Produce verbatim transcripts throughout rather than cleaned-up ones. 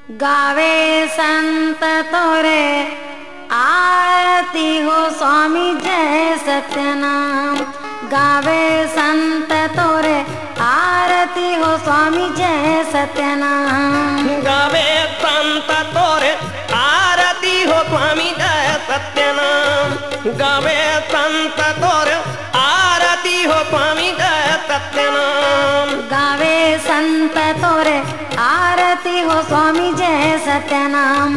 गावे संत तोरे आरती हो स्वामी जय सत्यनाम। गावे संत तोरे आरती हो स्वामी जय सत्यनाम। गावे संत तोरे आरती हो स्वामी जय सत्यनाम। गावे संत तोरे आरती हो स्वामी जय सत्यनाम। गावे संत तोरे आरती हो स्वामी जय सत्यनाम।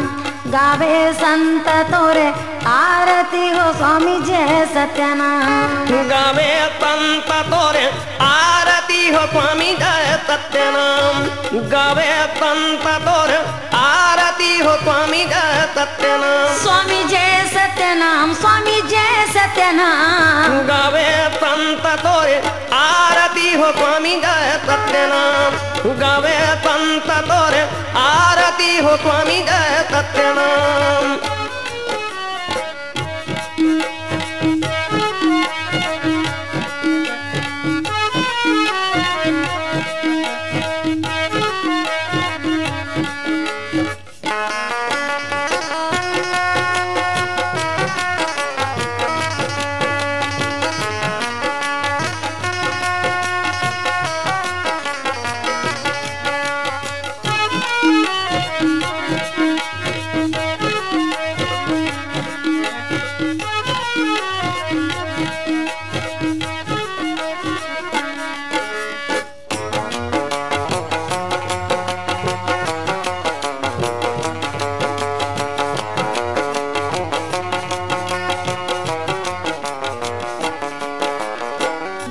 गावे संत तोरे आरती हो स्वामी जय सत्यनाम। गावे संत तोरे आरती हो स्वामी जय सत्यनाम। गावे संत तोरे आरती हो स्वामी जय सत्यनाम। स्वामी जय सत्यनाम, स्वामी जय सत्यनाम। गावे संत तोरे आरती हो स्वामी जय सत्यनाम। गावे संत तोरे आरती हो स्वामी जय सत्यनाम।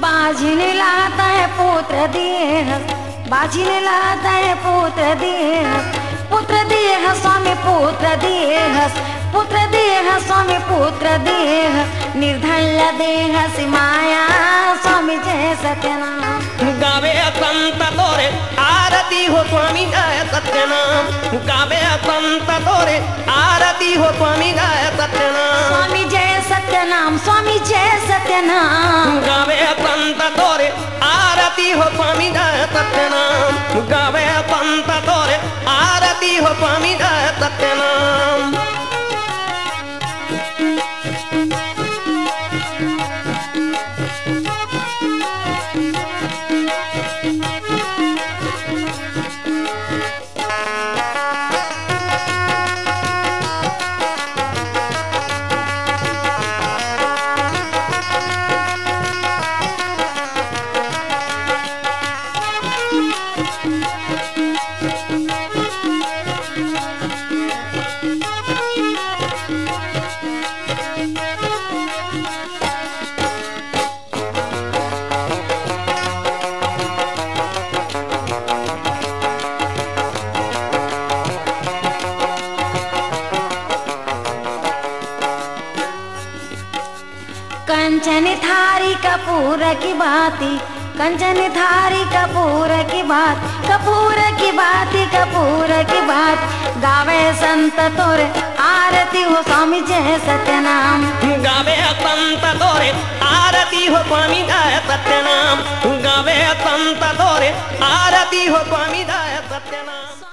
बाझिन ला तैं पुत्र दिए हस, बाझिन ला तैं पुत्र दिए हस, पुत्र दिए हस स्वामी, पुत्र दिए हस, पुत्र दिए हस स्वामी, पुत्र दिए हस, निर्धन ला दे हस माया स्वामी जय सत्यनाम। गावे संत तोरे आरती हो स्वामी जय सत्यनाम। गावे संत तोरे आरती हो स्वामी जय सत्यनाम। स्वामी जय सत्यनाम, स्वामी जय सत्यनाम। गावे संत तोरे आरती हो स्वामी जय सत्यनाम। गावे संत तोरे आरती हो स्वामी जय सत्यनाम। कंचन थारी कपूर की बाती, कंचन थारी कपूर की बात, कपूर की बाती, कपूर की बात। गावे संत तोरे आरती हो स्वामी जय सत्यनाम। गावे संत तोरे आरती हो स्वामी जय सत्यनाम। गावे संत तोरे आरती हो स्वामी जय सत्यनाम।